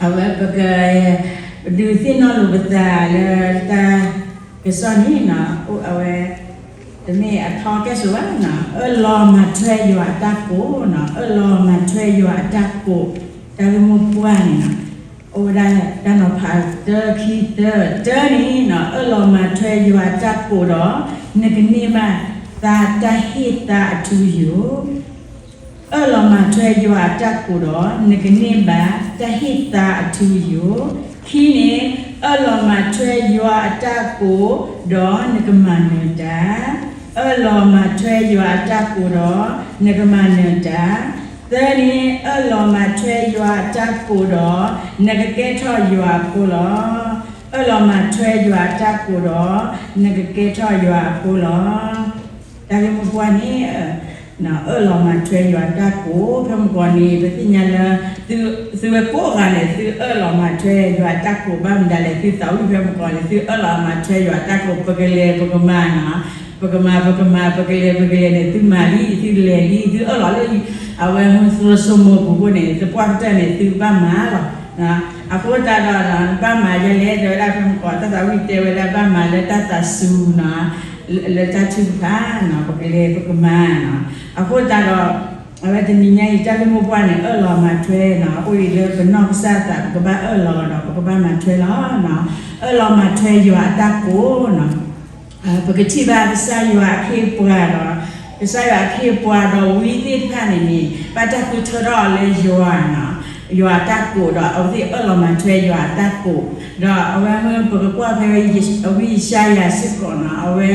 အဝဲပက ဒုးသ့ၣ်နီၣ်လိာ်ပသးလၢတၢ်ကစီၣ်န့ၣ်နီၤ, အိၣ်အဝဲ တမ့ၢ်အထီကဲၣ်ဆိးဘၣ်နီၤ, အၢၣ်လီၤမၤထွဲယွၤအတၢ်ကိးနီၤ, အၢၣ်လီၤမၤထွဲယွၤအတၢ်ကိး, တၢ်ဂ့ၢ်မိၢ်ပှၢ်န့ၣ်နီၤ, အိၣ်ဝဲဒၣ်တၢ်နီၤဖးတၢ ခံ သၢ, တၢန့ၣ်နီၤ, အၢၣ်လီၤမၤထွဲယွၤအတၢ်ကိးဒီး နကန့ၢ်ဘၣ်သါတၢ်ဟ့ၣ်သါအထူအယိာ် အၢၣ်လီၤမၤထွဲယွၤအတၢ်ကိးဒီး နကန့ၢ်ဘၣ်တၢ်ဟ့ၣ်သါအထူအယိာ်. ခံန့ၣ်, အၢၣ်လီၤမၤထွဲယွၤအတၢ်ကိးဒီးနကမၤနၢၤတၢ်, အၢၣ်လီၤမၤထွဲယွၤအတၢ်ကိးဒီး နကမၤနၢၤတၢ်. သၢန့ၣ်, အၢၣ်လီၤမၤထွဲယွၤအတၢ်ကိးဒီး နကကဲထီၣ်ယွၤအဖိလီၤ. အၢၣ်လီၤမၤထွဲယွၤအတၢ်ကိးဒီး နကကဲထီၣ်ယွၤအဖိလီၤ. တၢ်ဂ့ၢ်မိၢ်ပှၢ်န့ၣ် အၢၣ်လီၤမၤထွဲယွၤအတၢ်ကိး, ဖဲမုၢ်ကီၢ်န့ၣ် ပသ့ၣ်ညါလၢ သုဝဲကိးဂၤန့ၣ် သုအၢၣ်လီၤမၤထွဲယွၤအတၢ်ကိးဘၣ်မတၤလဲၣ်, သုသးဝံၣ်ဖဲမုၢ်ကီၢ်န့ၣ် သုအၢၣ်လီၤမၤထွဲယွၤအတၢ်ကိး, ပကလဲၤပကမၤနီၤ, ပကမၤပကမၤ ပကလဲၤပကလဲၤန့ၣ် သုမၤလံ သုလဲၤလံ သုအၢၣ်လီၤလၢ အဝဲမ့ၢ်သုစိမိၤပူၤအဃိန့ၣ် သပှၢ်ကတၢၢ်န့ၣ် သုဘၣ်မၤလီၤ. အဃိသတးဒီး ဘၣ်မၤယဲလဲၣ် တဲဝဲဒၣ်ဖဲမုၢ်ကီၢ် တၢ်သးဝံၣ်တဲဝဲဒၣ် ဘၣ်မၤလၢတၢ်သးစူၤနီၤ, လၢတၢ်ထုကဖၣ်နီၤ, ပကလဲၤပကမၤနီၤ. အဃိသတးဒီး အဝဲတနံၤညါအံၤ တၢ်ဂ့ၢ်မိၢ်ပှၢ်န့ၣ် အၢၣ်လီၤမၤထွဲနီၤ, အဃိအံၤလၢပနီၢ်ကစၢ်သး ပကဘၣ်အၢၣ်လီၤဒီး ပကဘၣ်မၤထွဲလီၤ. အၢၣ်လီၤမၤထွဲယွၤအတၢ်ကိးနီၤ. ပကထံၣ်ဘၣ်ကစၢ်ယွၤအခ့အပှၤဒီး ကစၢ်ယွၤအခ့အပှၤဒီးဝံသ့ၣ်တဖၣ်န့ၣ်န့ၣ် ဘၣ်တၢ်ဃုထၢထီၣ်အီၤလၢယွၤနီၤ, ယွၤအတၢ်ကိးဒီး အဝဲသ့ၣ်အၢၣ်လီၤမၤထွဲယွၤအတၢ်ကိး, ဒီးအဝဲမ့ၢ်ပကကွၢ်ဖဲ ဝံယၡါယၤစ့ၢ်ကီးနီၤ, အဝဲ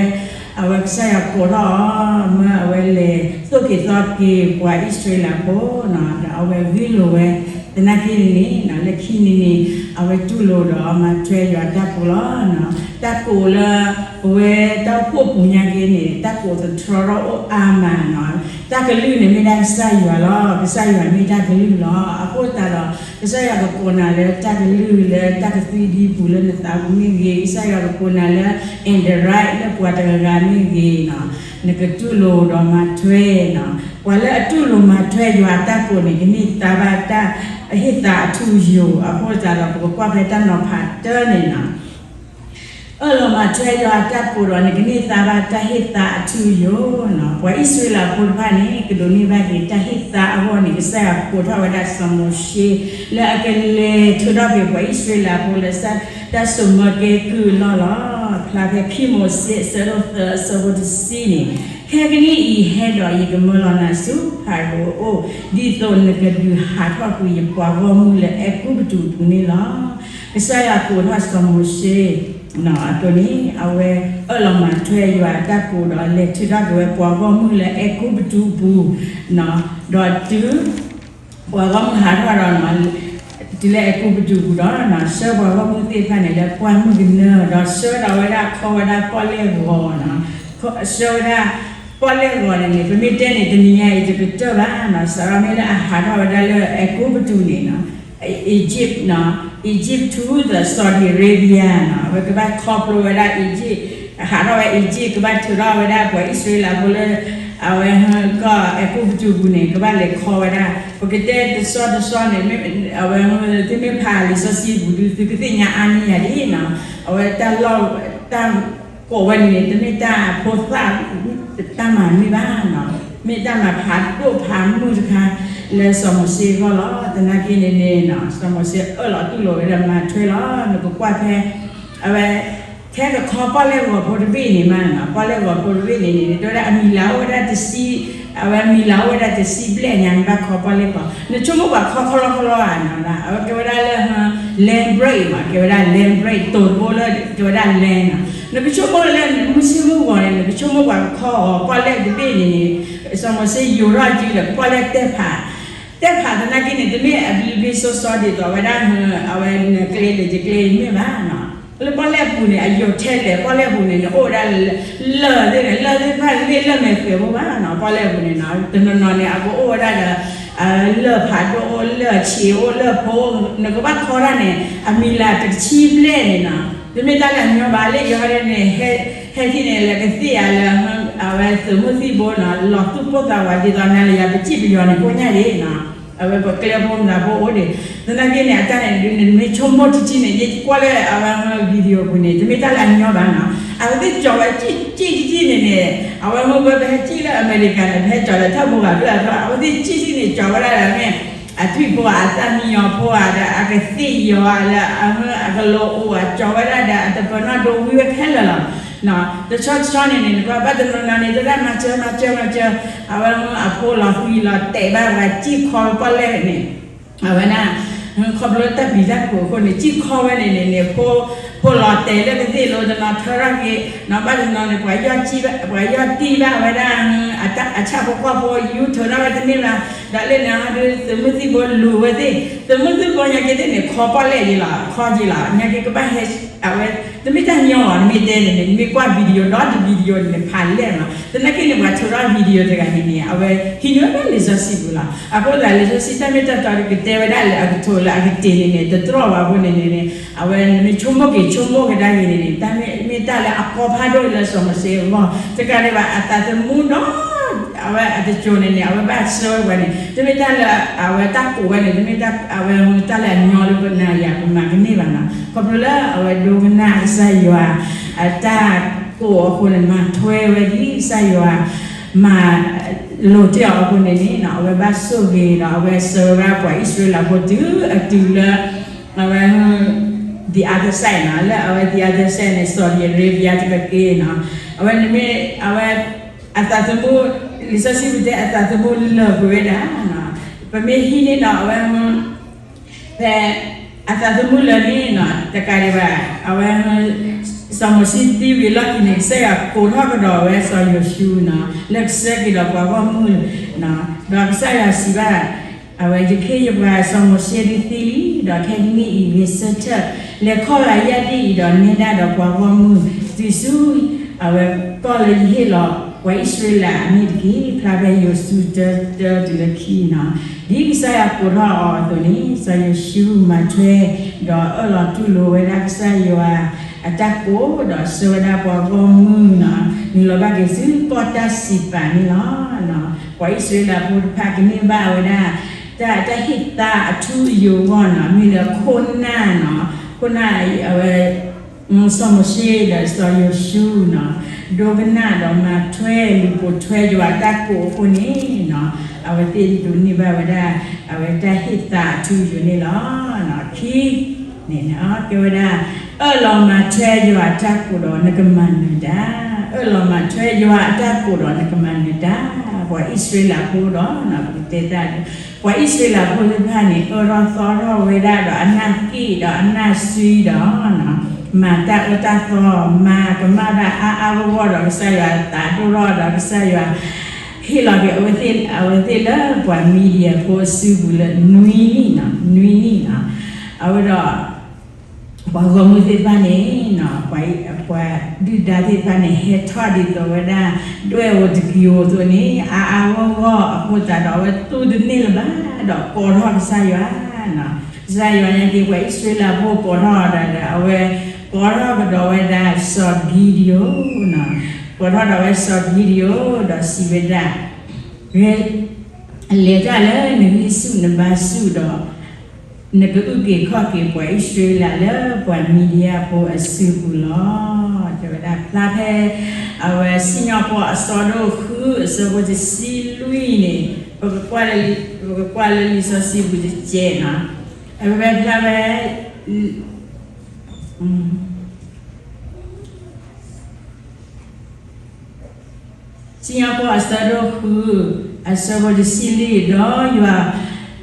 အဝဲကစၢ်ယွၤကိးထီၣ်အီၤ မ့ၢ်အဝဲလဲၤသိၣ်က့ၤသီက့ၤပှၤအံၣ်စရ့လးဖိနီၤ, ဒီးအဝဲဂ့ၢ်လိာ်ဝဲ သနာ်က့န့ၣ်န့ၣ် လၢခံန့ၣ်န့ၣ် အဝဲတူၢ်လိာ်ဒီးမၤထွဲယွၤတၢ်ကိးလီၤ. တၢ်ကိးလၢ ပဝဲတၢ်အိၣ်ဖှိၣ်ပူၤညါက့န့ၣ် တၢ်ကိးသတြီထီၣ်အိၣ်အါမးနီၤ, တၢ်ကလုၢ်န့ၣ်မ့ၢ်ဒၣ်ကစၢ်ယွၤလီၤ, ကစၢ်ယွၤမ့ၢ်တၢ်ကလုၢ်လီၤ. အဃိသတးဒီး ကစၢ်ယွၤကကိးနၤလၢတၢ်ကလုၢ်လၢတၢ်ကသွံဒံပူၤလၢနသးပူၤမ့ၢ်ဂ့ၤ, ကစၢ်ယွၤကကိးနၤလၢ in the right လၢပှၤတဂၤဂၤမ့ၢ်ဂ့ၤနီၤ, နကတူၢ်လိာ်ဒီးမၤထွဲနီၤ. ပှၤလၢအတူၢ်လိာ်မၤထွဲယွၤအတၢ်ကိးန့ၣ် ကန့ၢ်သါဘၣ်တၢ်ဟ့ၣ်သါအထူအယိာ်, အဃိသတးဒီး ပကကွၢ်ဖဲတၢ်နီၤဖးတၢန့ၣ်နီၤ အၢၣ်လီၤမၤထွဲယွၤအတၢ်ကိးဒီး နကန့ၢ်သါဘၣ်တၢ်ဟ့ၣ်သါအထူအယိာ်နီၤ. ပှၤအံၣ်စရ့လးဖိတဖၣ်န့ၣ် ကဒိးန့ၢ်ဘၣ်က့ၤတၢ်ဟ့ၣ်သါအဂီၢ်န့ၣ် ကစၢ်ယွၤကိးထီၣ်ဝဲဒၣ်စီၤမိၤၡ့ လၢအကလဲၤထုးထီၣ်က့ၤပှၤအံၣ်စရ့လးဖိလၢ တၢ်စိာ်မၢကဲကုၢ်အလီၢ်လီၤ. ဖျါဖဲခံမိၤၡ့ အဆၢဒိၣ်သၢ အဆၢဖိတဆံန့ၣ်, ခဲကနံၣ်အံၤဟဲဒီး ယကမၢလီၤနၤဆူဖၤရိၤအအိၣ်, ဒ်သိးနကဒုးဟးထီၣ်ကွံာ်ယပှၤဂီၢ်မုၢ်လၢအဲၤကူပတူးအပူၤန့ၣ်လီၤ. ကစၢ်ယွၤကိးထီၣ်စီၤမိၤၡ့ အသိးန့ၣ် အဝဲအၢၣ်လီၤမၤထွဲယွၤအတၢ်ကိးဒီး လဲၤထုးထီၣ်က့ၤဝဲပှၤဂီၢ်မုၢ်လၢအဲၤကူပတူးအပူၤ, ဒီးတုၤ ပှၤဂီၢ်မုၢ်ဟးထီၣ်ဒီး တုၤလၢအဲၤကူပတူးပူၤဒီး ဆှၢပှၤဂီၢ်မုၢ်သ့ၣ်တဖၣ်န့ၣ် လၢပှၢ်မုၢ်ကနၢ ဒီးဆှၢဒီးဝဲဒၣ်ခီဝဲဒၣ်ပီၣ်လဲၣ်ဂီၤနီၤ, ဆှၢဝဲဒၣ် ပီၣ်လဲၣ်ဂီၤန့ၣ်န့ၣ် ပမ့ၢ်တဲန့ၣ် တနံၤညါအံၤတကတၢၢ်ဘၣ်နီၤ, စးထီၣ်မ့ၢ်လၢအဟးထီၣ်ဝဲဒၣ်လၢအဲၤကူပတူးန့ၣ်နီၤ, Egypt နီၤ, Egypt to the Saudi Arabia နီၤ, အဝဲကဘၣ်ခီဖျိဝဲဒၣ် Egypt, ဟးထီၣ်ဝဲ Egypt ကဘၣ်ထုးထီၣ်ဝဲဒၣ်ပှၤအံၣ်စရ့လးဖိလၢ အဝဲကီၢ်အဲၤကူပတူးပူၤန့ၣ် ကဘၣ်လဲၤခီဝဲဒၣ်, ပကတဲတဆီတဆီန့ၣ် အဝဲ သုမ့ၢ်ဖးလံာ်စီဆှံပူၤဒုး သုကသ့ၣ်ညါအါန့ၢ်ယၤဒ်နီၤ, အဝဲတၢ်လီၢ် တၢ်ကိးဝဲန့ၣ်န့ၣ် တမ့ၢ်တၢ်ဖိသၣ် တၢ်မၤမ့ၢ်ဘၣ်နီၤ, မ့ၢ်တၢ်မၤဖးဒိၣ်ဖးမုၢ်တခါ လၢစီၤမိၤၡ့အဂီၢ်လီၤ. သနာ်က့န့ၣ်န့ၣ်နီၤ စီၤမိၤၡ့အၢၣ်လီၤတူၢ်လိာ်ဝဲဒီးမၤထွဲလီၤ. နကကွၢ်ဖဲ အဝဲ ထဲကခီပီၣ်လဲၣ်ဂီၤဖိတဘ့ၣ်န့ၣ်မးနီၤ, ပီၣ်လဲၣ်ဂီၤဖိတဘ့ၣ်န့ၣ်န့ၣ် တဲဝဲဒၣ်အမံၤလၤအိၣ်ဝဲဒၣ်တဆံ, အဝဲမံၤလၤအိၣ်ဝဲဒၣ်တဆံဘျဲၣ်ညါ နဘၣ်ခီပီၣ်လဲၣ်ဂီၤ, နဆိကမိၣ်ပှၤခီခီလီခီလီဧါနီၤ, အဝဲကဲဝဲဒၣ်လၢ land bridge မး ကဲဝဲဒၣ် land bridge တိၤတဘိလၢကဲဝဲဒၣ် land နီၤ, နကဆိကမိၣ်လၢမုၢ်ဆ့ၣ်မုၢ်ဂီၤန့ၣ် နကဆိကမိၣ်ပှၤကခီအီၤပီၣ်လဲၣ်တဘ့ၣ်န့ၣ်န့ၣ်, စီၤမိၤၡ့ယိၤထီၣ်စုဒီးပီၣ်လဲၣ်တဲဖး တဲဖးသနာ်က့န့ၣ် တမ့ၢ်အဘျုးဘျုးစီစီဒ်သိးဝဲဒၣ် အဝဲနကျဲလၢယကျဲအံၤမ့ၢ်ဘၣ်နီၤ, လၢပီၣ်လဲၣ်ပူၤန့ၣ် အယိာ်ထဲလဲၣ်, ပီၣ်လဲၣ်ပူၤန့ၣ်န့ၣ် အိၣ်ဝဲဒၣ် လၢၢ်သ့ၣ်န့ၣ် လၢၢ်သ့ၣ်တဖၣ်န့ၣ် မ့ၢ်လၢၢ်မဲာ်ဃဲၤဖိဘၣ်နီၤ, ပီၣ်လဲၣ်ပူၤန့ၣ်နီၤ တနီၤနီၤန့ၣ် အကအိၣ်ဝဲဒၣ်ဒီး လၢၢ်ဖးဒိၣ်အိၣ် လၢၢ်ဆံးအိၣ် လၢၢ်ဖိ, နကဘၣ်ခီတၢ်န့ၣ် အမံၤလၤတဆံဘျဲၣ်န့ၣ်နီၤ, တမ့ၢ်တၢ်လၢအညီဘၣ်လၢယဟီဒ်န့ၣ် ဟဲထံၣ်န့ၣ် လဲၤကသ့ၣ်ယၤလၢ အဝဲသုးမုၢ်သံၣ်ဘိနီၤ လီၤသူၣ်ပိၢ်သးဝးဒ်သိးနၤလၢယၤပစံၣ်ပယီၤန့ၣ် ကိညၣ်ဒ်နီၤ, အဝဲပကျဲဖိမတၤဖိအိၣ်ဒံး, သနာ်က့န့ၣ် အတၢ်န့ၣ်ဒုးန့ၣ် နမ့ၢ်ဆိကမိၣ်တထံၣ်န့ၣ် ယကွၢ်လၢအဝဲ video ပူၤန့ၣ် တမ့ၢ်တၢ်လၢအညီဘၣ်နီၤ, အဝဲသ့ၣ်ကၠီၤဝဲကၠံၣ်ကၠံၣ်ကၠံၣ်န့ၣ်န့ၣ်, အဝဲမ့ၢ်ဝဲပဟဲကၠံၣ်လၢအမဲရကၤန့ၣ် ပဟဲကၠီၤလၢထၢၣ်ဖိဂၤဖျၢၣ်အဖျၢၣ် အဝဲသ့ၣ်ကၠံၣ်ကၠံၣ်န့ၣ် ကၠီၤဝဲဒၣ်ဒီးမ့ၢ် အထွံၣ်ဖိဧါ အသၣ်မံယီၤဖိဧါဒီး အကသ့ၣ်ယီၤဧါလၢအမ့ၢ် အကလီၤအိၣ်ဧါ ကၠီၤဝဲဒၣ်ဒီးအတပၢၤနီၣ်ဒိဝံဝဲခဲလၢာ်လီၤ. တဆီတဆီန့ၣ်န့ၣ် နကွၢ်ဘၣ်တနီၤနီၤန့ၣ် သရၣ်မၤစၢၤမၤစၢၤမၤစၢၤ, အဝဲမ့ၢ်အဖိလီၤဃံၤလီၤတဲာ်ဘၣ်ပှၤကၠံၣ်ခီပီၣ်လဲၣ်န့ၣ်, အဝဲဒၣ် ခီဖျိတၢ်ပျံၤတၢ်ဖုးအဃိန့ၣ် ကၠံၣ်ခီဝဲန့ၣ်န့ၣ်န့ၣ် ဖိ ဖိလီၤတဲာ်လၢကသ့ၣ်လိာ်တနီၤထၢထီၣ်က့ၤ, နီၤဘၣ်တနီၤန့ၣ် ပှၤယီၢ်ကၠံၣ်ဘၣ် ပှၤယီၢ်တံၢ်ဘၣ်ဝဲဒၣ် အဆၣ်ဖိကီၢ်ဖိယူၤထုးထီၣ်ဝဲတန့ၢ်ဘၣ်, ဒီးလၢန့ၣ်ဟီဒုး သုးမုၢ်သံၣ်ဘိလူၤဝဲသ့ၣ်, သုးမုၢ်သံၣ်ဘိညါက့ၤသ့ၣ်န့ၣ် ခီပီၣ်လဲၣ်ယံၤလီၤ ခီယံၤလီၤ ညါက့ၤကဘၣ်ဟဲ အဝဲ တမ့ၢ်တၢ်ညီလီၤ နမ့ၢ်တဲန့ၣ်န့ၣ် နမ့ၢ်ကွၢ် video ဒီတ video န့ၣ်န့ၣ် ဖးလဲၣ်မး သနာ်က့န့ၣ် ပှၤထုးထီၣ် video တဂၤန့ၣ်န့ၣ် အဝဲဟံးန့ၢ်ဝဲလံာ်စီဆှံပူၤလီၤ. အဃိသတးလံာ်စီဆှံတၢ်မ့ၢ်တၢ်တီဒီးကတဲဝဲဒၣ်လၢအကထိးလၢအကတ့ၢ်န့ၣ်န့ၣ် တတြီၣ်ဘၣ်အဃိန့ၣ်န့ၣ်န့ၣ် အဝဲနမ့ၢ်ဆိကမိၣ်က့ၤဆိကမိၣ်ကဒါက့ၤန့ၣ်န့ၣ် တၢ်မ့ၢ်တၢ်လၢအကီဖးဒိၣ်လၢစီၤမိၤၡ့အဂီၢ် တကးဒံးဘၣ် အသးသမူဒီး အဝဲအတစိၤန့ၣ်န့ၣ် အဝဲဘၣ်ဆှၢဝဲပှၤန့ၣ် တမ့ၢ်တၢ်လၢအဝဲတၢ်ကိးဝဲန့ၣ် တမ့ၢ်တၢ်အဝဲတၢ်လၢအညီလၢပနၤယၤပမၤကန့ၢ်ဘၣ်နီၤ ခီဖျိလၢအဝဲဒိကနၣ်ကစၢ်ယွၤ အတၢ်ကိးအဃိန့ၣ် မၤထွဲဝဲဒ်ကစၢ်ယွၤ မၤ လိာ်တ့ၢ်အီၤအဃိန့ၣ်န့ၣ် အဝဲဘၣ်ဆိၣ်ဂ့ၤဒီး အဝဲဆှၢဝဲဒၣ်ပှၤအံၣ်စရ့လးဖိတုၤအတုၤလၢ အဝဲ the other side နီၤ လၢအဝဲ the other side န့ၣ် Saudi Arabia တကက့ၢ်နီၤ အဝဲန့ၣ်မ့ၢ် အဝဲ အသးသမူ လံာ်စီဆှံပူၤတဲအသးသမူလၢာ်ကွံာ်ဝဲဒၣ်နီၤ ပမ့ၢ်ဟံးန့ၢ်ဒီးအဝဲ ဖဲ အသးသမူလၢာ်န့ၣ်နီၤ တကးဒံးဘၣ် အဝဲ စီၤမိၤၡ့သံဝံၤအလီၢ်ခံန့ၣ် ကစၢ်ယွၤကိးထီၣ်ကဒီးဝဲစီၤယိၤၡူနီၤ လၢကဆှၢက့ၤဒီးပှၤဂီၢ်မုၢ်နီၤ ဒီးကစၢ်ယွၤစံးဘၣ် အဝဲ ယခ့ယပှၤစီၤမိၤၡ့ဒုးသံလံ ဒီးခဲကနံၣ်အံၤ ဂဲၤဆၢထၢၣ် လဲၤခီၣ်ဂာ်ယၢ်ဒ့ၣ်အံၤဒီးနဲဒၣ်ဒီးပှၤဂီၢ်မုၢ် တုၤဆူ အဝဲ ကီၢ်လၢယဟ့ၣ်လီၤ ပှၤအံၣ်စရ့လးအမ့ၢ်တက့ၢ်. ဖျါဖဲယိၤၡူတၢ တၢတုၤလၢခံနီၤ ဒ်ကစၢ်ယွၤကိးထီၣ်အီၤအသိးန့ၣ် စီၤယိၤၡူမၤထွဲ ဒီးအၢၣ်လီၤတူၢ်လိာ်ဝဲဒၣ်ကစၢ်ယွၤအတၢ်ကိး ဒီးဆှၢဝဲဒၣ်ပှၤဂီၢ်မုၢ်နီၤ နုာ်လီၤဘၣ်က့ၤဆူကီၢ်တၢ်စံးပာ်န့ၣ်လီၤ. ပှၤအံၣ်စရ့လးဖိတဖၣ်ကန့ၢ်ဘၣ်ဝဲဒၣ် တၢ် တၢ်ဟ့ၣ်သါအထူအယိာ်အဂီၢ်နီၤ မ့ၢ်လၢခိၣ်နၢ်နီၤ ခိၣ်နၢ်အဝဲ စီၤမိၤၡ့ဒီးစီၤယိၤၡူနီၤ ဒိကနၣ်ဒီးမၤထွဲလူၤပိာ်ထွဲယွၤအတၢ်ကိးအဃိန့ၣ်နီၤ အဝဲသ့ၣ်ဒိးန့ၢ်ဘၣ်ဝဲဒၣ် အဝဲတၢ်ဟ့ၣ်သါအထူအယိာ်န့ၣ်လီၤ. ခံန့ၣ် ကဲဝဲဒၣ် အၢၣ်လီၤမၤထွဲယွၤအတၢ်ကိးဒီးနကမၤနၢၤတၢ်, အၢၣ်လီၤမၤထွဲယွၤအတၢ်ကိးဒီးနကမၤနၢၤတၢ်, ပှၤအံၣ်စရ့လးဖိဒီး ပကတဲတၢ် ပှၤအံၣ်စရ့လးဖိသ့ၣ်တဖၣ်န့ၣ် အၢထီၣ်သီထီၣ်ဝဲဒၣ်ဒီးအနၢ်က့ၣ်ဒီးအနၢ်ဆှံဒီး မၤတၢ်အၢတၢ်သီ မၤကမၣ်ဒၣ်အါအါဂီၢ်ဂီၢ်ဒီးကစၢ်ယွၤသးဒိၣ်ထီၣ်ဒီးကစၢ်ယွၤ ဟ့ၣ်လီၤက့ၤအဝဲသ့ၣ် အဝဲသ့ၣ်လၢပှၤမံၤဒယၣ်ဖိအစုပူၤလၢနွံနံၣ်နီၤ နွံနံၣ်နီၤ အဝဲဒီး ပှၤဂီၢ်မုၢ်သ့ၣ်တဖၣ်န့ၣ် ပှၤဒုၣ်ဒါသ့ၣ်တဖၣ်န့ၣ် ဟဲထီၣ်ဒ်သိးဝဲဒၣ် ဒွဲၣ်ဧိၤတကံၤဧိၤအသိးန့ၣ် အါအါဂီၢ်ဂီၢ်အဃိသတးဒီး အဝဲတူၢ်တန့ၢ်လၢၤဘၣ်ဒီးကိးထီၣ်ကစၢ်ယွၤ ကစၢ်ယွၤန့ၣ်က့ၤ ပှၤအံၣ်စရ့လးဖိကိးထီၣ်ဒီး အဝဲကိးထီၣ်ကဒီးဝဲဒၣ်စီၤကံဒံဧိၤ, ကိးထီၣ်ဒီးဝဲစီၤကံဒံဧိၤဒီးစံးဝဲဒၣ် လဲၤတၢ်လၢနဂံၢ်ဆူၣ်နဘါဆူၣ်ဒီး နကအုၣ်က့ၤခီၣ်က့ၤပှၤအံၣ်စရ့လးလၢပှၤမံၤဒယၣ်ဖိအစုပူၤလီၤ. တဲဝဲဒၣ်ဖျါဖဲ အဝဲစံၣ်ညီၣ်ကွီၢ်အဆၢဒိၣ်ဃုအဆၢဖိတဆံလွံၢ်န့ၣ် ပကကွၢ်လၢ ပကကွၢ်လၢလံာ်စီဆှံပူၤတကဲးနီၤ အဝဲဖျါဖဲ စံၣ်ညီၣ်ကွီၢ်အဆၢဒိၣ်ဃု အဆၢဖိတဆံလွံၢ် ဒီးယွၤ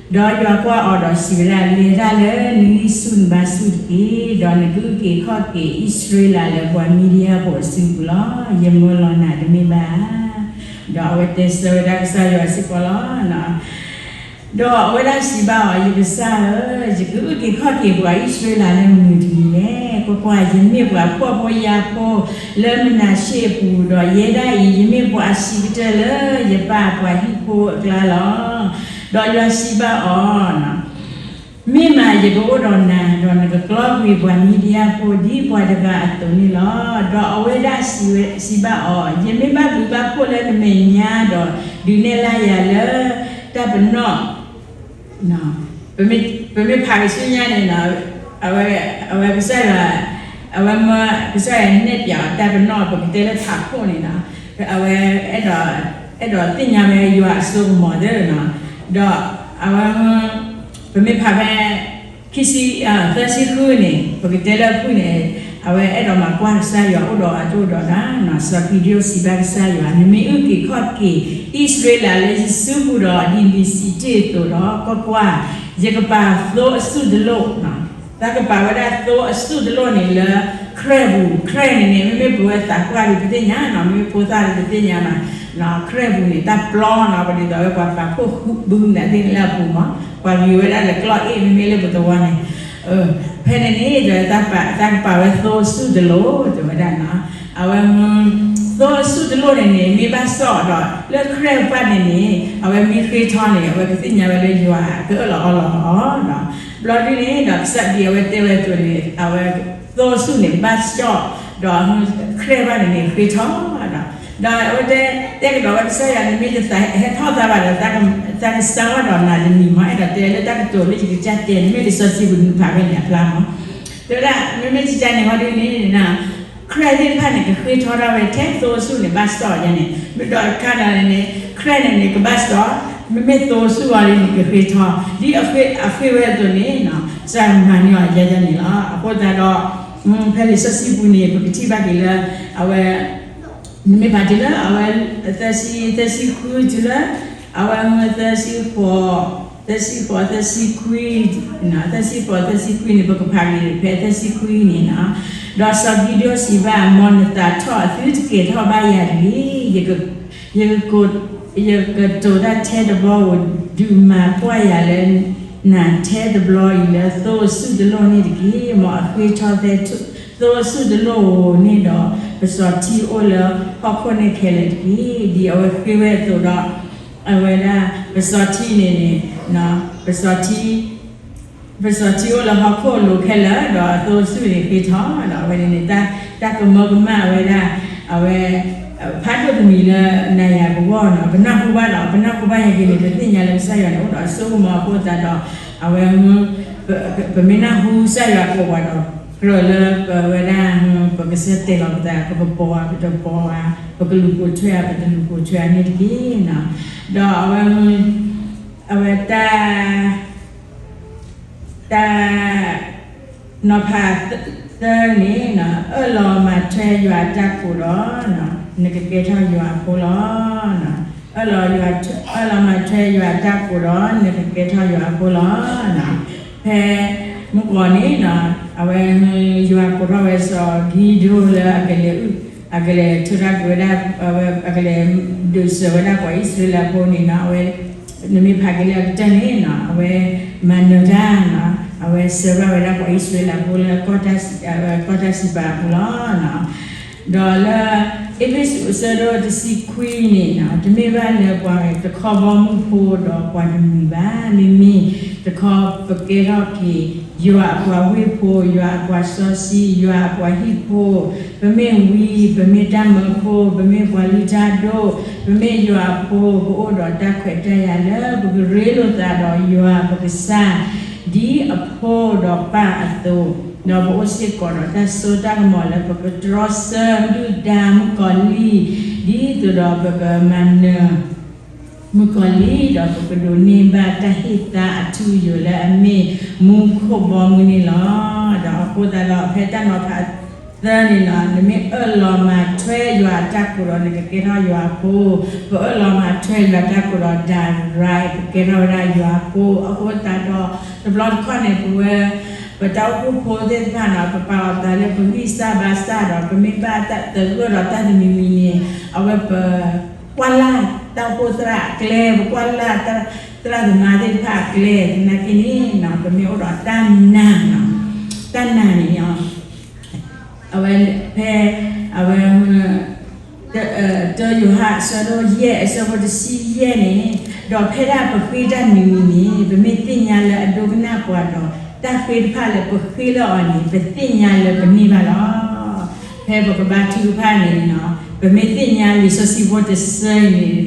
ဒီးယွၤကွၢ်အီၤဒီးစံးဝဲဒၣ်, လဲၤတၢ်လၢနဂံၢ်ဆူၣ်နဘါဆူၣ်တက့ၢ်, ဒီးနကအုၣ်က့ၤခီၣ်က့ၤအံၣ်စရ့လးလၢပှၤမံၤဒယၣ်ဖိအစုပူၤလီၤ. ယမၢလီၤနၤတမ့ၢ်ဘၣ်ဧါ. ဒီးအဝဲတဲဆၢဝဲဒၣ်ကစၢ်ယွၤစ့ၢ်ကီးလီၤ. ဒီးအဝဲဒၣ်စံးဘၣ်အီၤ, ယကစၢ်ဧၢ, ယကအုၣ်က့ၤခီၣ်က့ၤပှၤအံၣ်စရ့လးလၢမနုၤတမံၤလဲၣ်. ကွၢ်ကွၢ်, ယမ့ၢ်ပှၤဖှီၣ်ဖိယာ်ဖိလၢမနၤၡ့အပူၤ, ဒီးယဲဒၣ်အံၤ ယမ့ၢ်ပှၤစံးကတၢၢ်လၢယပၢ်ပှၤဟံၣ်ဖိအကျါလီၤ. ဒီးယွၤစံးဘၣ်အီၤ, မ့ၢ်မးယကအိၣ်ဒီးနၤ, ဒီးနကကျီကွံာ်ပှၤမံၤဒယၣ်ဖိဒ်ပှၤတဂၤအသိးန့ၣ်လီၤ. ဒီးအဝဲဒၣ်စံးဘၣ်အီၤ, ယမ့ၢ်ဘၣ်ဘျုးဘၣ်ဖှိၣ်လၢနမဲာ်ညါ, ဒီးဒုးနဲၣ်လၢယၤလၢတၢ်ပနီၣ် ပမ့ၢ်ဖးကဆူညါန့ၣ်နီၤ, အဝဲ, အဝဲကစၢ်ယွၤ, အဝဲမၢကစၢ်ယွၤနဲၣ်ပၠးအီၤတၢ်ပနီၣ် ပကတဲလၢဖးခိၣ်န့ၣ်နီၤ, အဝဲအဲၣ်ဒိး, အဲၣ်ဒိးသ့ၣ်ညါဝဲယွၤအစိကမီၤသ့ၣ်နီၤ, ဒီးအဝဲ, ပမ့ၢ်ဖးဖဲ ခံဆံ, သၢဆံဃုန့ၣ် ပကတဲလၢအဖုၣ်န့ၣ်, အဝဲအဲၣ်ဒိးမၤကွၢ်ကစၢ်ယွၤအိၣ်ဒီးအဒိၣ်ဒီးနၤ, စီၤကံဒံအိၣ်စံးဘၣ်ကစၢ်ယွၤ, နမ့ၢ်အုၣ်က့ၤခီၣ်က့ၤအံၣ်စရ့လးလၢယစုပူၤဒီးဒ်နစံးတ့ၢ်အသိးဒီး, ကွၢ်ကွၢ်, ယကပာ်သိအဆူၣ်တလိၣ်, တၢ်ကပာ်ဝဲဒၣ်သိအဆူၣ်တလိၣ်န့ၣ်လၢ ခရဲၣ်ပူၤ, ခရဲၣ်န့ၣ်န့ၣ် မ့မ့ၢ်ပဝဲသးပှၢ်ဒီးပသ့ၣ်ညါနီၤ, မ့မ့ၢ်ဖိသၣ်ဒီးပသ့ၣ်ညါနီၤ, ခရဲၣ်ပူၤန့ၣ် တၢ်ပျီနီၤ, ပဒ်သိးဝဲပှၤပာ်ဖှိၣ်ဃုဘုနသ့ၣ်န့ၣ်လၢအပူၤမး, ပှၤဂ့ၤဝဲဒၣ်လၢကျီၢ်အ့ၣ် မ့မ့ၢ်လၢပသဝီန့ၣ်, ဖဲန့ၣ်န့ၣ် တၢ်ကပာ်ဝဲသိအဆူၣ်တလိၣ် တဲဝဲဒၣ်နီၤ, အဝဲ, သိအဆူၣ်တလိၣ်န့ၣ်န့ၣ် မ့ၢ်ဘၣ်စီၣ်ဒီး လၢခရဲၣ်ပူၤန့ၣ်န့ၣ် အဝဲမ့ၢ်ဃ့ထီန့ၣ် အဝဲကသ့ၣ်ညါဝဲလၢယွၤကအၢၣ်လီၤအီလီၤအီၤဒီး, ဘျီဒ်န့ၣ်ဒီး ကစၢ်ဒ်အဝဲတဲဝဲအသိးန့ၣ် အဝဲသိအဆူၣ်န့ၣ်ဘၣ်စီၣ်, ဒီးခရဲၣ်ပူၤန့ၣ်န့ၣ်ဃ့ထီဒီး, ဒီးအဝဲတဲ, တဲကဒီးဝဲကစၢ်ယွၤ နမ့ၢ်တသးဟဲထီၣ်သးဘၣ်ဒီး သးကစၢ်ဝဲဒီးနၤတမံၤမး, အဲၣ်ဒိးတဲလၢတၢ်ကတိၤလၢယကစၢ်တဲန့ၣ် မ့ၢ်လံာ်စီဆှံပူၤနဖးဖဲန့ၣ်အဖျါမး, တဲဝဲဒၣ် မ့မ့ၢ်ကစၢ်န့ၣ်ဟီဒ်န့ၣ် ခရဲၣ်သ့ၣ်တဖၣ်န့ၣ် ကဃ့ထီထီၣ်ဝဲထဲသိအဆူၣ်န့ၣ် ဘၣ်စီၣ်ယါန့ၣ်, မ့ၢ်ဒီးတခါဒီးန့ၣ်န့ၣ် ခရဲၣ်န့ၣ်န့ၣ် ကဘၣ်စီၣ်, မ့မ့ၢ်သိအဆူၣ်အီၤဒ်န့ၣ် ကဃ့ထီ, ဒ်အဃ့ဝဲအသိးန့ၣ် ကစၢ်မၤန့ၢ်အီၤယါယါန့ၣ်လီၤ. အဃိသတးဒီး ဖဲလံာ်စီဆှံပူၤန့ၣ် ပကထံၣ်ဘၣ်က့ၤလၢ အဝဲ နမ့ၢ်ဖးတုၤလၢအဝဲ သၢဆံ, သၢဆံဃုတုၤလၢ အဝဲမ့ၢ်သၢဆံဃိး, သၢဆံဃိး, သၢဆံခွံ, သၢဆံဃိး, သၢဆံခွံန့ၣ် ပကဖးက့ၤဖဲသၢဆံခွံန့ၣ်နီၤ, ဒီးစီၤကံဒိၣ်စံးဘၣ်, မ်နသးထီၣ်အသုတကဲၤထီၣ်ဘၣ်ယၤတဂ့ၤ, ယက, ယကတိၤတၢ်ထဲတဘျီဧိၤ, ဒုးမၤကွၢ်ယၤလၢ နၤထဲတဘျီအံၤလၢသိအဆူၣ်တလိၣ်န့ၣ်တက့ၢ်. မ်အဃ့ထီၣ်ထဲသိအဆူၣ်တလိၣ်ဧိၤန့ၣ်ဒီး ပစီၤထံအိၣ်လၢဟီၣ်ခိၣ်န့ၣ်ခဲလၢာ်တက့ၢ်. ဒ်အဝဲဃ့ဝဲအသိးဒီး အဝဲဒၣ် ပစီၤထံန့ၣ်န့ၣ် ပစီၤထံ, ပစီၤထံအိၣ်လၢဟီၣ်ခိၣ်လိၤခဲလၢာ် ဒီးအသိအဆူၣ်န့ၣ်ဃ့ထီၣ်ဒီး အဝဲန့ၣ်န့ၣ် တၢ်ကမၢကမၣ်ဝဲဒၣ် အဝဲ ဖးဒိၣ်တမံၤလၢနၤယၤကဂီၢ်နီၤ, ပနၢ်ဟူဘၣ်ဒီး ပနၢ်ဟူဘၣ်ယၤက့ၤန့ၣ် ပသ့ၣ်ညါလၢကစၢ်ယွၤန့ၣ် အိၣ်ဒီးအစိကမီၤအဃိသတးဒီး အဝဲ ပမ့ၢ်နၢ်ဟူကစၢ်ယွၤကိးပှၤဒီး ကြၢးလၢပဝဲဒၣ် ပကစၢ်တဲလီၤပသး ပကပီၤဧါ ပတပီၤဧါ, ပကလူၤပိာ်ထွဲဧါ ပတလူၤပိာ်ထွဲဧါန့ၣ်တက့ၢ်နီၤ. ဒီးအဝဲ အဝဲတၢ် တၢ် နီၤဖးသၢန့ၣ် အၢၣ်လီၤမၤထွဲယွၤအတၢ်ကိးဒီး နကကဲထီၣ်ယွၤအဖိလီၤ. အၢၣ်လီၤ, အၢၣ်လီၤမၤထွဲယွၤအတၢ်ကိးဒီး နကကဲထီၣ်ယွၤအဖိလီၤ. ဖဲမုၢ်ဂီၤန့ၣ် အဝဲ ယွၤကိးထီၣ်ဝဲစီၤကံဒိၣ်လၢအကလဲၤ အကလဲၤထၢတၢ်ကွံာ်ဝဲဒၣ် အကလဲၤဒုးစၢၤဝဲဒၣ်ပှၤအံၣ်စရ့လးဖိန့ၣ်နီၤ, အဝဲ နမ့ၢ်ဖးက့ၤလၢအကတၢၢ်န့ၣ်နီၤ အဝဲမၤနၢၤတၢ်နီၤ, အဝဲစၢၤဘၣ်ဝဲဒၣ်ပှၤအံၣ်စရ့လးဖိလၢ ကီၢ်တၢ်စံးပာ်အပူၤလီၤ. ဒီးလၢ အ့းဖ့းစူးအဆၢဒိၣ်တဆံခွံန့ၣ်နီၤ တမ့ၢ်ဘၣ်လၢပှၤတခီဘီမုၢ်ဖိဒီးပှၤတမှံၤဘၣ်, မ့မ့ၢ်တခီပကဲထီၣ်က့ၤ ယွၤအပှၤဝ့ၢ်ဖိ, ယွၤအပှၤစီဆှံ, ယွၤအပှၤဟံၣ်ဖိ, ပမ့ၢ်ဝံ, ပမ့ၢ်တၢ်မၢဖိ, ပမ့ၢ်ပှၤလုၢ်တၢ်ဒိၣ်, ပမ့ၢ်ယွၤအဖိ, ပအိၣ်ဒီးတၢ်ခွဲးတၢ်ယာ်လၢပကရ့လိာ်သးဒီးယွၤပကစၢ် ဒ်အဖိဒီးပၢ်အသိး, ဒီးပအိၣ်စ့ၢ်ကီးဒီးတၢ်စိတၢ်ကမီၤလၢပကတြီဆၢဒုၣ်ဒါမုၣ်ကီၤလံၢ်, ဒ်သိးဒီးပကမၤနၢၤ မုၣ်ကီၤလံၢ်, ဒီးပကဒိးန့ၢ်ဘၣ်တၢ်ဟ့ၣ်သါအထူအယိာ်လၢအမ့ၢ်မူခိၣ်ဘီမုၢ်န့ၣ်လီၤ. ဒီးအဃိသတးဒီး ဖဲတၢ်နီၤဖးသၢန့ၣ်လီၤ, နမ့ၢ်အၢၣ်လီၤမၤထွဲယွၤအတၢ်ကိးဒီး နကကဲထီၣ်ယွၤအဖိ, ပအၢၣ်လီၤမၤထွဲယွၤအတၢ်ကိးဒီး ဒၣ်ရၤ ပကဲထီၣ်ဝဲဒၣ်ယွၤအဖိ. အဃိသတးဒီး တဘျီတခီၣ်န့ၣ် ပဝဲ ပတၢ်အိၣ်ဖှိၣ်ဖိသ့ၣ်တဖၣ်နီၤ ပပာ်လီၤပသးလၢပဂံၢ်စၢ်ဘါစၢ်ဒီး ပမ့ၢ်ဘၣ်သဂၢၢ်ဒီးတၢ်တမံၤမံၤန့ၣ် အဝဲပ ကွၢ်လၢ်တၢ်အိၣ်ဖှိၣ်သရၣ်အကျဲ, ပကွၢ်လၢ်သရၣ်သမါသ့ၣ်တဖၣ်အကျဲ, သနာ်က့န့ၣ် ပမ့ၢ်အိၣ်ဒီးတၢ်နာ်, တၢ်နာ်န့ၣ် အဝဲဖဲ အဝဲ တၢယိၤဟၣ်အဆၢဒိၣ်ယဲၢ် အဆၢဖိတဆံယဲၢ်န့ၣ်, ဒီးဖဲဒၣ်ပဃ့တၢ်တမံၤမံၤန့ၣ် ပမ့ၢ်သ့ၣ်ညါလၢအဒိကနၣ်ပှၤဒီး တၢ်ဃ့တဖၣ်လၢပဃ့လၢအီၤန့ၣ် ပသ့ၣ်ညါလၢပန့ၢ်ဘၣ်လီၤ. ဖဲပကဘါထုကဖၣ်န့ၣ် ပမ့ၢ်သ့ၣ်ညါလံာ်စီဆှံဖိတဆၢအံၤန့ၣ်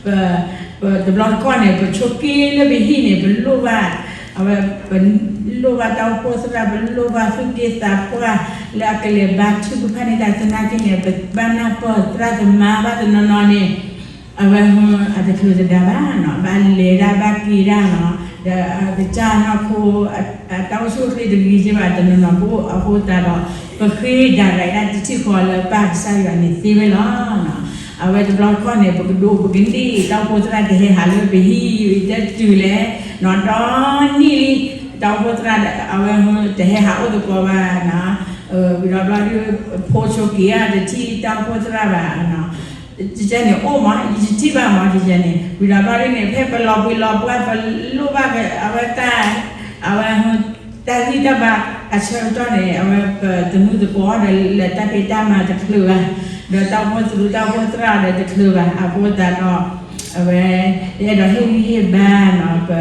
ပ တဘျီတခီၣ်န့ၣ် ပဆိးက့လၢပဟံၣ်န့ၣ် ပလိၣ်ဘၣ်, အဝဲ, ပလိၣ်ဘၣ်တၢ်အိၣ်ဖှိၣ်သရၣ်, ပလိၣ်ဘၣ်သူၣ်က့သးပှၢ် လၢအကလဲၤဘါထုကဖၣ်န့ၢ်တၢ်သနာ်က့န့ၣ် ပဘၣ်နၢ်ပၢၢ်သရၣ်သမါဘၣ်တနီၤနီၤန့ၣ်, အဝဲ, အတချုးတဒါဘၣ်နီၤ, ဘၣ်လဲၤဒၣ်ဘၣ်က့ၤဒၣ်နီၤ, ဒီးကစၢ်နီၢ်ခိ တၢ်အိၣ်ဆူၣ်အိၣ်ချ့တဂ့ၤက့ဘၣ်တနီၤနီၤ ပအိၣ်အဃိသတးဒီး ပဃ့ဒၣ်ဂၤဒၣ်တထံၣ်ဃီလၢပၢ်ကစၢ်ယွၤန့ၣ်သ့ဝဲလီၤ. အဝဲတဘျီတခီၣ်န့ၣ် ပကဒိးပကန့ၢ် တၢ်အိၣ်ဖှိၣ်သရၣ်တဟဲဟးလၢပဟံၣ်တတုၤလဲၣ်, နီၢ်ဒီနံၣ်လံ တၢ်အိၣ်ဖှိၣ်သရၣ် အဝဲတဟဲဟးအိၣ်သကိးဘၣ်, ဝံၤဒီးဘျီဒုး ဖိဆိက့ၤဧါ တထံၣ်တၢ်အိၣ်ဖှိၣ်သရၣ်ဘၣ် ကဲန့ၣ်အိၣ်မး ယတထံၣ်ဘၣ်မး ကဲန့ၣ် ဝံၤဒီးဘျီဒုးန့ၣ် ဖဲပလီၤဘှံးလီၤဘှါ ပလိၣ်ဘၣ်အဝဲတၢ်, အဝဲ, တၢ်ဂံၢ်တၢ်ဘါအဆၢကတီၢ်န့ၣ် အဝဲပတမုၢ်သကိးဒီးလၢတၢ်ဖံးတၢ်မၤတချုးဘၣ်, ဒီးတၢ်အိၣ်ဖှိၣ်သရၣ် တၢ်အိၣ်ဖှိၣ်သရၣ်ဒီးတချုးဘၣ် အဃိသတးဒီး အဝဲ, ယအဲၣ်ဒိးဟ့ၣ်ဂံၢ်ဟ့ၣ်ဘါနီၤ ပ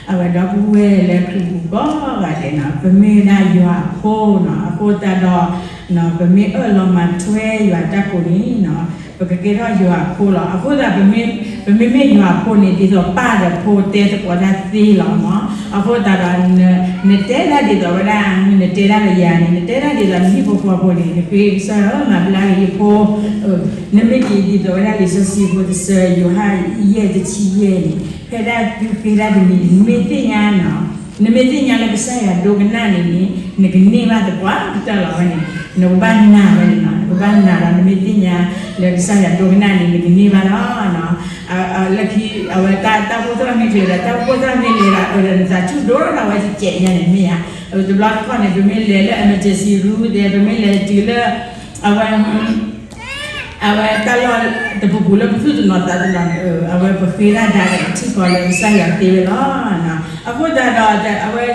အဝဲဒီပုၢ်ဝဲၢ်လၢခရံာ်ပူၤကိးဂၤဒဲးနီၤ ပမ့ၢ်ဒၣ်ယွၤအဖိနီၤ အဃိသတးဒီး ပမ့ၢ်အၢၣ်လီၤမၤထွဲယွၤတၢ်ကိးန့ၣ်နီၤ ပကကဲထီၣ်ယွၤအဖိလီၤ. အဃိသတး ပမ့မ့ၢ်ယွၤအဖိန့ၣ် ဒ်သိးပၢ်ဒီးဖိတဲသကိးတၢ်သ့လီၤမး. အဃိသတးဒီး နတဲဒၣ်ဒ်သိးဝဲဒၣ် နတဲဒၣ်ဒီးယၤန့ၣ် နတဲဒၣ်ဒ်သိးနဟံၣ်ဖိဃီဖိန့ၣ် နဃ့ကစၢ်ဧၢ မၤဘျါက့ၤယဖိ နမ့ၢ်က့ၤဒ်သိးဝဲဒၣ်လံာ်စီဆှံဖိတဆၢ ယိၤဟၣ်ယဲၢ်တဆံယဲၢ်န့ၣ် ဖဲဒၣ်သုဃ့ဒၣ်တနံၤန့ၣ် နမ့ၢ်သ့ၣ်ညါနီၤ နမ့ၢ်သ့ၣ်ညါလၢကစၢ်ယွၤဒိကနၣ်န့ၣ်န့ၣ် နကန့ၢ်ဘၣ်သပှၢ်ကတၢၢ်လီၤဝဲန့ၣ် နကဘၣ်နာ်ဝဲန့ၣ်နီၤ နကဘၣ်နာ်ဒီး နမ့ၢ်သ့ၣ်ညါလၢကစၢ်ယွၤဒိကနၣ်န့ၣ် နကန့ၢ်ဘၣ်လီၤ. လၢခံ အဝဲတၢ်အိၣ်ဖှိၣ်သရၣ်မ့ၢ်ချုးဒီး တၢ်အိၣ်ဖှိၣ်သရၣ်မ့ၢ်လဲၤဒီး အဝဲသးဆူၣ်ဒိၣ်ထီၣ်ဝဲတစဲးညါန့ၣ် မ့ၢ်ဧါ. တဘျီတခီၣ်န့ၣ် ပမ့ၢ်လဲၤလၢ emergency room ဒီး ပမ့ၢ်လဲၤတုၤလၢ အဝဲ အဝဲတၢ်လီၢ်တပူၤပူၤလၢပသူၣ်တနီၤသးတနီၤန့ၣ် အဝဲပဃ့တၢ်ဒါဒီး ပထံၣ်ဃီလၢကစၢ်ယွၤသ့ဝဲလီၤ. အဃိသတးဒီး အဝဲ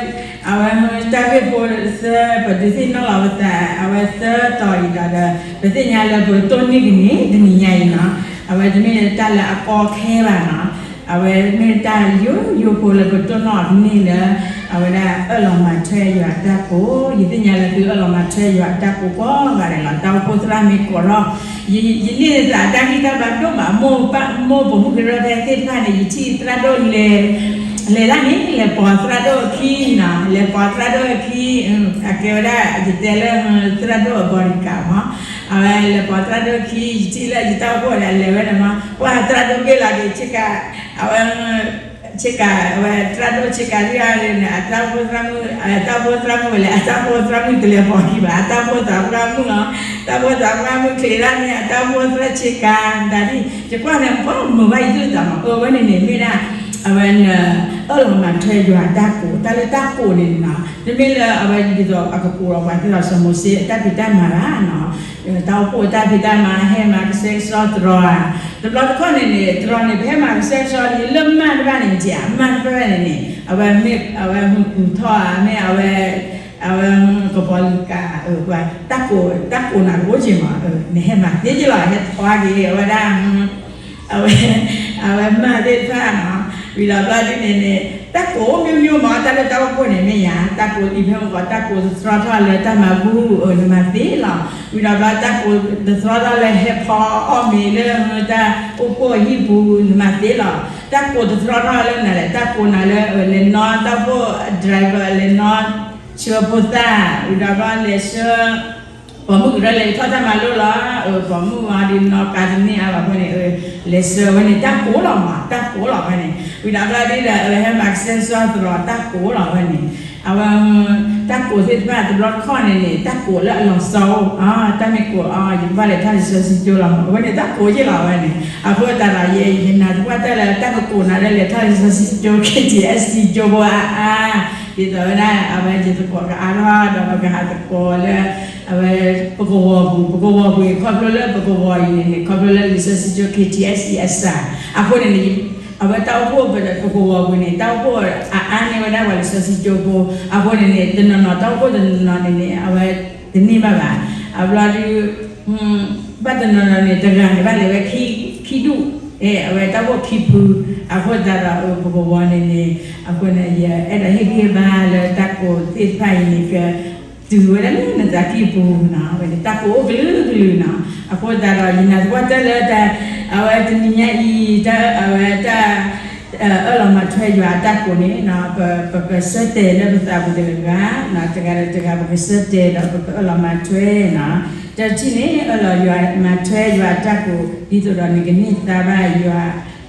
အဝဲတၢ်ဂ့ၢ်ဖိသၢ ပဒုးသ့ၣ်နီၣ်လီၤပသး အဝဲသၢတီၤအံၤဒီး ပသ့ၣ်ညါလၢပကတိၢ်န့ၢ်ကန့ၢ်တနံၤညါအံၤနီၤ အဝဲတမ့ၢ်တၢ်လၢအကီခဲဘၣ်နီၤ အဝဲမ့ၢ်တၢ်ယိယိဖိလၢပတိၢ်နီၣ်အီၤကန့ၢ်လၢ အဝဲဒၣ်အၢၣ်လီၤမၤထွဲယွၤအတၢ်ကိး ယသ့ၣ်ညါလၢသုအၢၣ်လီၤမၤထွဲယွၤအတၢ်ကိးကိးဂၤဒဲးလီၤ. တၢ်အိၣ်ဖှိၣ်သရၣ်မ့ၢ်ကိးထီၣ် ယ ယန့ၢ်သးတၢ်ဂံၢ်တၢ်ဘါဒိၣ်မး မိၢ်ပိာ်မုၣ်ကရၢဖဲသ့ၣ်တဖၣ်န့ၣ် ယထံၣ်သရၣ်ဒိၣ်လဲၤ လဲၤတၢ်န့ၣ် လဲၤပိာ်သရၣ်ဒိၣ်အခံနီၤ လဲၤပိာ်သရၣ်ဒိၣ်အခံ အကဲဝဲဒၣ် ယတဲလၢ သရၣ်ဒိၣ်အ bodyguard မး အဝဲလဲၤပိာ်သရၣ်ဒိၣ်အခံ ယထံၣ်လၢယတၢ်အိၣ်ဖှိၣ်ဒီးလဲၤဝဲန့ၣ်မး ပှၤသရၣ်ဒိၣ်ဘ့ၣ်လီၤက့ၤဆ့ကၤ အဝဲ ဆ့ကၤ အဝဲသရၣ်ဒိၣ်ဆ့ကၤဒ်အံၤန့ၣ် အတၢ်အိၣ်ဖှိၣ်သရၣ်မုၣ် အတၢ်အိၣ်ဖှိၣ်သရၣ်မုၣ်ဝဲလဲၣ် အတၢ်အိၣ်ဖှိၣ်သရၣ်မုၣ်တလဲၤပိာ်ခံဘၣ် အတၢ်အိၣ်ဖှိၣ်သရၣ်မုၣ်လီၤ တၢ်အိၣ်ဖှိၣ်သရၣ်မုၣ်ချ့ဒၣ်န့ၣ် အတၢ်အိၣ်ဖှိၣ်သရၣ်ဆ့ကၤ တၢ်ဒ် ယကွၢ်န့ၣ် ပှၤမုာ်ဘၣ်ယသူၣ်သးမး အဝဲန့ၣ်န့ၣ် မ့ၢ်ဒၣ် အဝဲ အၢၣ်လီၤမၤထွဲယွၤအတၢ်ကိး တၢ်လၢတၢ်ကိးန့ၣ်နီၤ တမ့ၢ်လၢအဝဲဒ်သိးအကကိးလီၤပှၤသ့လီၤ စီၤမိၤၡ့အတၢ်ဖံးတၢ်မၤဘၣ်နီၤ တၢ်အိၣ်ဖှိၣ်အတၢ်ဖံးတၢ်မၤ ဟဲမၤကဆှဲကဆှီသရိာ်ဧါ တဘျီတခီၣ်န့ၣ်န့ၣ် သရိာ်န့ၣ် ပဟဲမၤကဆှဲကဆှီလံ လၢမၢ်တဖၣ်န့ၣ် မ့ၢ်ဧါ မၢ်တဖၣ်န့ၣ်န့ၣ် အဝဲမ့ၢ် အဝဲမုၢ်ကူထီၣ်ဧါ မ့ၢ်အဝဲ အဝဲ ကပီၤလံၤကၤ တၢ်ကိး တၢ်ကိးနၤတအိၣ်က့ၤမး နဟဲမၤသ့က့ၤလီၤ ဟဲသပှၢ်က့ၤ အဝဲဒၣ် အဝဲ အဝဲမၢ်သ့ၣ်တဖၣ်နီၤ ဝံၤဒီးဘျီဒ်န့ၣ်န့ၣ် တၢ်ကိးမ့ၢ်မ့ၢ်မး တၢ်လၢတၢ်အိၣ်ဖှိၣ်န့ၣ်မ့ၢ်ယါ တၢ်ကိးဒ်ဖဲမ့ၢ်ကီး တၢ်ကိးသတြီထီၣ်လၢတၢ်မၤဘူၣ် နမၤသ့လီၤ ဝံၤဒီးဘျီတၢ်ကိးသတြီထီၣ်လၢဟဲဖီအီၣ်မ့ၤလၢတၢ်အိၣ်ဖှိၣ်အဟံၣ်ပူၤ နမၤသ့လီၤ တၢ်ကိးသတြီထီၣ်လၢနၤလဲၣ် တၢ်ကိးနၤလၢ လဲၤနီၣ်တၢ်အိၣ်ဖှိၣ် driver လဲၤနီၣ် ဆှၢဖိသၣ် ဝံၤဒီးဘျီလဲၤဆှၢ ပိာ်မုၣ်ကရၢလဲၤထီၣ်တၢ်မၤလိလီၤ ပိာ်မုၣ်အီၤဒ်နီၣ်ကါတန့ၢ်အါဘၣ်ဖဲန့ၣ် လဲၤဆှၢဝဲန့ၣ် တၢ်ကိးလီၤမး တၢ်ကိးလီၤဖဲန့ၣ် ဝံၤဒီးဘျီဒ်ဒီး ဟဲမၤကဆှဲကဆှီသရိာ် တၢ်ကိးလီၤဖဲန့ၣ် အဝဲ တၢ်ကိးသ့ၣ်တဖၣ်တဘျီတခီၣ်န့ၣ်န့ၣ် တၢ်ကိးလၢအလီၤဆီအိၣ် တၢ်မ့ၢ်ကိးအီၤ ယကဘၣ်လဲၤထီၣ်လံာ်စီဆှံကၠိလီၤမး အဝဲန့ၣ် တၢ်ကိးက့ၤလီၤဝဲန့ၣ် အဃိသတးဒီး ယနာ်သပှၢ်တၢၢ်လၢတၢ်ကကိးနၤလၢလဲၤထီၣ်လံာ်စီဆှံကၠိ ခ့ၣ်ထံၣ်အဲၣ်စံၣ်ကၠိဖိအါအါ ဒ်သိးဝဲဒၣ် အဝဲယသကိးကအါထီၣ်ဒီးပကဟးသကိးလၢ အဝဲ ပကဝီၤပူၤ ပကဝီၤပူၤအံၤ ခီဖျိလၢပကဝီၤအံၤန့ၣ်န့ၣ် ခီဖျိလၢလံာ်စီဆှံကၠိ ခ့ၣ်ထံၣ်အဲၣ်စံၣ်အစှၤ အဃိန့ၣ်န့ၣ် အဝဲတၢ်အိၣ်ဖှိၣ်ပကဝီၤပူၤန့ၣ် တၢ်အိၣ်ဖှိၣ်အအါန့ၢ်ဝဲဒၣ်ပှၤလံာ်စီဆှံကၠိဖိ အဃိန့ၣ်န့ၣ် တနီၤနီၤ တၢ်အိၣ်ဖှိၣ်တနီၤနီၤန့ၣ်န့ၣ် အဝဲတန့ၢ်ဘၣ်ဘၣ် အဘျီဒုး ဘၣ်တနီၤနီၤန့ၣ် တဂၤန့ၣ် ဘၣ်လဲၤဝဲ ခံဒူၣ် အဝဲတၢ်အိၣ်ဖှိၣ်ခံဖု အဃိသတးဒီး ပကဝီၤန့ၣ်န့ၣ် အဃိန့ၣ် ယအဲၣ်ဒိးဟ့ၣ်ဂံၢ်ဟ့ၣ်ဘါလၢတၢ်ကိးသ့ၣ်တဖၣ်အံၤန့ၣ် က တုၤဝဲဒၣ်လၢနသးကံၢ်ပူၤနီၤ, အဝဲန့ၣ်တၢ်ကိးအိၣ်ကလုာ်ကလုာ်နီၤ. အဃိသတးဒီး ယနာ်သပှၢ်တၢၢ်လၢတၢ် အဝဲတနံၤညါအံၤ တၢ်အဝဲတၢ် အၢၣ်လီၤမၤထွဲယွၤအတၢ်ကိးန့ၣ်နီၤ, ပ ပကဆၢတဲာ်လၢပသးပူၤတဂၤဂၤနီၤ, တဂၤဒီးတဂၤ ပကဆၢတဲာ်ဒီးပကအၢၣ်လီၤမၤထွဲနီၤ. တထံၣ်န့ၣ် အၢၣ်လီၤမၤထွဲယွၤအတၢ်ကိး ဒ်သိးဒီးနကန့ၢ်သါဘၣ်ယွၤ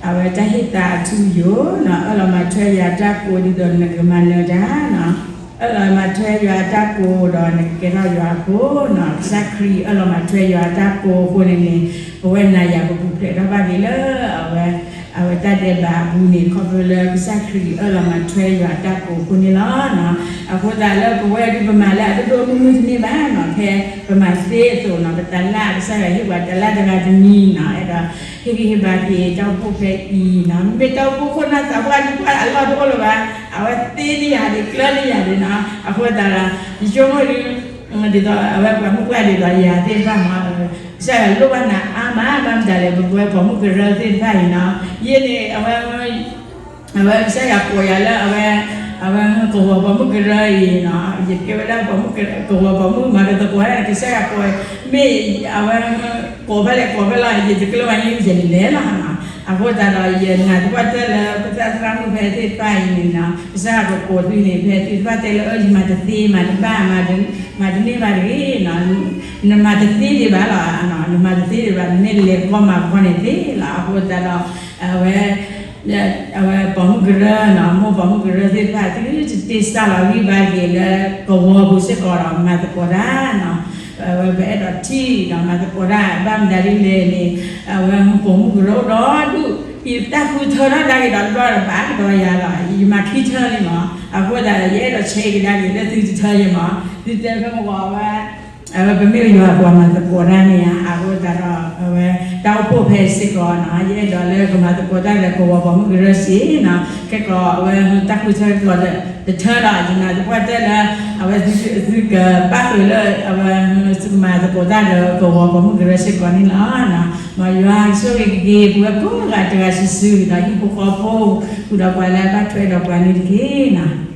အဝဲတၢ်ဟ့ၣ်သါအထူအယိာ်နီၤ, အၢၣ်လီၤမၤထွဲယွၤအတၢ်ကိး ဒ်သိးနကမၤနၢၤတၢ်နီၤ, အၢၣ်လီၤမၤထွဲယွၤအတၢ်ကိးဒီးနကကဲထီၣ်ယွၤအဖိနီၤ. ကစၢ်ခရံာ်အၢၣ်လီၤမၤထွဲယွၤအတၢ်ကိးအဃိန့ၣ်န့ၣ် ပဝဲနၤယၤပပူၤဖျဲးထီၣ်ဘၣ်က့ၤလၢ အဝဲ အဝဲတၢ်ဒဲးဘးအပူၤန့ၣ် ခီဖျိလၢကစၢ်ခရံာ်အၢၣ်လီၤမၤထွဲယွၤအတၢ်ကိးအဃိန့ၣ်လီၤ. အဃိသတးလၢပဝဲဒုးပမၤလၢအဒိၣ်ဒိၣ်မုၢ်မုၢ်တန့ၢ်ဘၣ်နီၤ, ဖဲပမၤသ့အသိးနီၤ, ပတလၢ် ကစၢ်ယွၤဟ့ၣ်ပှၤတလၢ်တဂၤတမံၤနီၤ, အဲၣ်ဒိးဟ့ၣ်ဂံၢ်ဟ့ၣ်ဘါက့ၤတၢ်အိၣ်ဖှိၣ်ဖဲအံၤနီၤ, မ့မ့ၢ်တၢ်အိၣ်ဖှိၣ်ခိၣ်နၢ်သးပှၢ်ဒုးပှၢ်အလီၢ်တအိၣ်လၢၤဘၣ်, အဝဲသ့န့ၢ်ယၤဒံး ကျၢၤန့ၢ်ယၤဒံးနီၤ. အဃိသတးဒီး ယဆိကမိၣ်ဒုး ဒ်သိးအဝဲပှၤမုၣ်ပှၢ်ဒ်သိးယၤသ့ၣ်တဖၣ်မး, ကစၢ်ယွၤလိၣ်ဘၣ်နၤအါမး, ဘၣ်မတၤလဲၣ် ပဝဲပိာ်မုၣ်ကရၢသ့ၣ်တဖၣ်အံၤနီၤ, ယဲန့ၣ် အဝဲ အဝဲကစၢ်ယွၤကိးယၤလၢအဝဲ အဝဲကဝီၤပိာ်မုၣ်ကရၢအံၤနီၤ, ယကဲဝဲဒၣ်ပိာ်မုၣ်ကရၢ ကဝီၤပိာ်မုၣ်မၤကသကိးတၢ်န့ၣ် ကစၢ်ယွၤကိး မ့ၢ်အဝဲ ကိးဖဲလဲၣ်ကိးဖဲလဲၣ် ယတကျၢၤဘၣ်န့ၣ် ယလဲၤလီၤနီၤ. အဃိသတးဒီး ယနာ်သပှၢ်တၢၢ်လၢပသရၣ်မုၣ်ဖဲသ့ၣ်တဖၣ်အံၤန့ၣ်နီၤ, ကစၢ်ယွၤကကိးသုန့ၣ် ဖဲသုတဘၣ်တဲလၢ အၢ ယမၤတသ့ မၤတဘၣ် မၤတန့ၢ်ဘၣ်တဂ့ၤနီၤ, နမၤတသ့ဒံးဘၣ်လီၤ, နမၤတသ့ဒံးဘၣ် နမ့ၢ်လဲၤကီမၤကီန့ၣ်သ့လီၤ. အဃိသတးဒီး အဝဲ အဝဲပိာ်မုၣ်ကရၢနီၤ, မိၢ်ပိာ်မုၣ်ကရၢသ့ၣ်တဖၣ် သုတတ့စၢ်လီၤဂံၢ်ဘါတဂ့ၤလၢကဝီၤပူၤစ့ၢ်ကီးဒီး မၤသကိးတၢ်နီၤ, အဝဲပအဲၣ်ဒိးထံၣ်ဒီးမၤသကိးတၢ် ဘၣ်မတၤဒ်လဲၣ်န့ၣ် အဝဲပိာ်မုၣ်ကရၢအိၣ်ဒီးဒူၣ် ယတၢ်ဃုထၢထီၣ်ဒၣ်က့ၤဒီးတဘျီဒီးဘၣ်ကဒီးယၤလီၤ, ယမၤခံထၢလံမး, အဃိသတးဒီး ယအဲၣ်ဒိးဆဲးက့ၤဒၣ်က့ၤလၢသုတထၢယဲမး, သုတဲဖဲမ့ၢ်ဝဲ အဝဲပမ့ၢ်ယွၤပှၤမၤသကိးတၢ်န့ၣ်ဧါ, အဃိသတးဒီး အဝဲတၢ်အိၣ်ဖှိၣ်ဖဲစ့ၢ်ကီးနီၤ, ယအဲၣ်ဒိးလၢကမၤသကိးတၢ်ဒီးကဝီၤပိာ်မုၣ်ကရၢစ့ၢ်နီၤ, ခဲကီးအဝဲတၢ်ဃုထၢကီးတထၢဒီး ယနာ်သပှၢ်တၢၢ်လၢ အဝဲသုကပၣ်ဃုာ်လၢ အဝဲသုကမၤသကိးတၢ်ဒီးကဝီၤပိာ်မုၣ်ကရၢစ့ၢ်ကီးန့ၣ်လီၤ. မ်ယွၤကဆိၣ်ဂ့ၤက့ၤ ပဝဲကိးဂၤတဂၤစုာ်စုာ်ဒီးဟံၣ်ဖိဃီဖိ ဃုာ်ဒီးပှၤလၢအဘၣ်ထွဲဒီးပှၤန့ၣ်တက့ၢ်နီၤ.